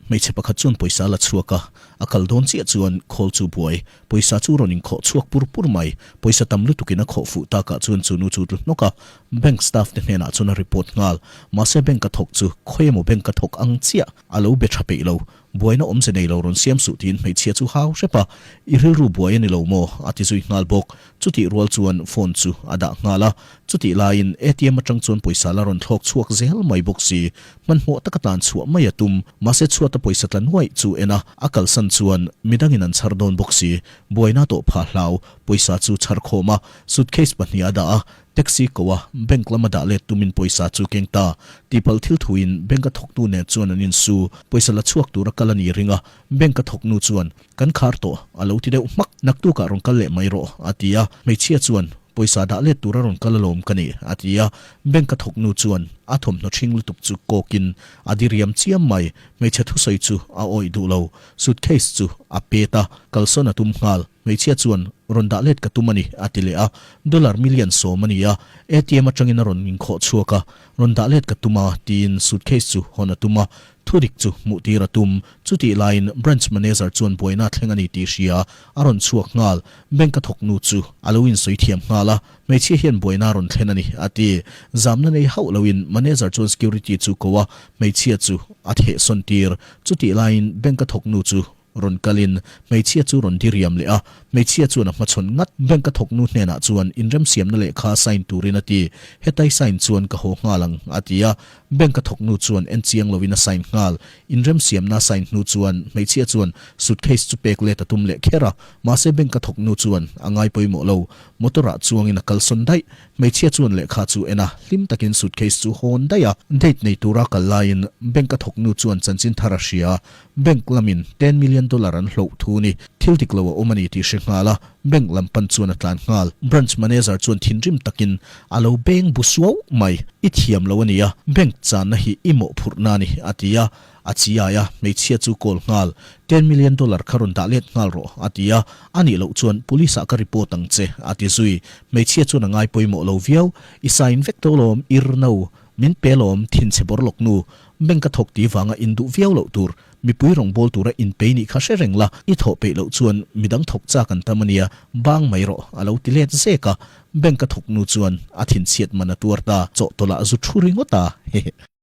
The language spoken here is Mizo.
Hmeichhe pakhat chuan pawisa a la chhuak a, a kal dawn chiah chuan khawl chu buai, pawisa chu rawn inkhawh chhuak pur pur mai. Pawisa tam lutukin a khawh fuh takah chuan chu nu chu tlu hnawk a, bank staff te hnenah chuan a report nghal. Mahse bank a thawk chu khawi emaw bank a thawk ang chiah a lo be tha peih lo. Buaina awmze nei lo rawn siam suh tiin hmeichhia chu hau hrep a, I rilru buai a ni lo maw? a ti zui nghal bawk. Chutih rual chuan phone chu a dah nghal a, chutih laiin ATM atang chuan pawisa la rawn thlawk chhuak zel mai bawk si. Hmanhmawh taka tlan chhuah mai a tum, mahse chhuata pawisa tla nuaih chu en a, a kalsan chuan midangin an chhar dawn bawk si. Buaina tawh phah hlau, pawisa chu chhar khawm a, suitcase pahnih a dah a, taxi ko a, bank lama dah let tumin pawisa chu keng ta. Tihpalh thil thuin bank a thawktu nen chuan an insu, pawisa la chhuak tura kal a ni ring a, bank a thawknu chuan, Kan khar tawh, a lo ti deuh hmak. Naktukah rawn kal leh mai rawh, a ti a. Hmeichhia chuan, Pawisa dah let tura rawn kal alawm ka ni, a ti a. Bank a thawk nu chuan a thawmhnaw ṭhing lutuk chu kawkin a diriam chiam mai. Hmeichhe thusawi chu a awih duh lo. Suitcase chu a pet a, kalsawn a tum nghal. Hmeichhia chuan, Rawn dah let ka tum a ni, a ti leh a. Dollar million sawm a ni a, ATM aṭangin a rawn inkhawh chhuak a. Rawn dah let ka tum a, tiin suitcase chu hawn a tum a. Thudik chu hmuh tir a tum. Chutih laiin Branch Manager chuan buaina thleng a ni tih hria a rawn chhuak nghal. Bank a thawk nu chu a lo insawi thiam nghal a, hmeichhia hian buaina a rawn thlen a ni, a ti. Zamna nei hauh loin Manager chuan security chu ko a, hmeichhia chu a thehsawn tir. Chutih laiin Bank a thawk nu chu rawn kalin hmeichhia chu rawn diriam leh a, hmeichhia chuan a hmachhawn ngat. Bank a thawknu hnenah chuan inremsiamna lehkha sign turin a ti. Hetai sign chuan ka haw nghal ang, a ti a. Bank a thawknu chuan en chiang loin a sign nghal. Inremsiamna sign hnu chuan hmeichhia chuan suitcase chu pek let a tum leh kher a, mahse bank a thawknu chuan a ngai pawimawh lo. Motor ah chuangin a kalsawn daih. Hmeichhia chuan lehkha chu en a, hlim takin suitcase chu hawn daih a. Date nei tura kal laiin bank a thawknu chuan chanchin thar a hria. Bank lamin ten million dollar an hloh thu ni. Thil dik lo a awm a ni tih hre nghal a, bank lam pan chuan a tlan nghal. Branch manager chuan thinrim takin a lo beng bu suau mai. I thiam lo a nia, bank channa hi i mawhphurhna a ni, a ti a. A chiai a, hmeichhia chu call nghal. Ten million dollar kha rawn dah let nghal rawh, a ti a. A nih loh chuan police ah ka report ang che, a ti zui. Hmeichhia chuan a ngai pawimawh lo viau. I sign vek tawh lawm, ir no. Min pe lawm, thinchhe bawr lawk nu. Bank a thawk ti vanga in duh viau loh tur, mipui rawngbâwl tura inpei nih kha hre reng la, i thawh peih loh chuan midang thawk chak an tam a nia, bang mai rawh, a lo ti let zek a. Bank a thawk nu chuan a thinchhiat man a tuar ta, chawhtawlh ah zu thu ringawt a, hehe.